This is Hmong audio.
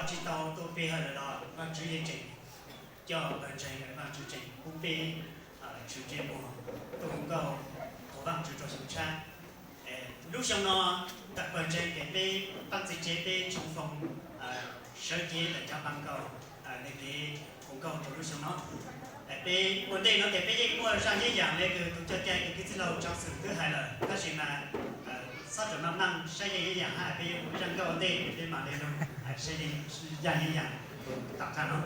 tsis tau tuaj pe hawm lawm los Vajtswv yeej tseem coj pawg ntseeg, Vajtswv tseem pub peb tshwm ntse muag tuaj hu nkauj thov Vajtswv rau xyoo tshab. Lub xyoo no tawm pawg ntseeg ces peb pab txiv tsev peb tshoob foo sawv cev tawm cov pab nkauj, nws kev hu nkauj rau lub xyoo no. Peb ua ntej no ces peb yeej muaj zaj yeeb yam le kws tus coj cai kws tij laug Tsoo Xwm twb hais lawm, tab sis mas txhob txwm maj mam saib yeeb yam hab, peb yuav ua zaj nkauj ua ntej peb mam le lug saib zaj yeeb yam tom qab no.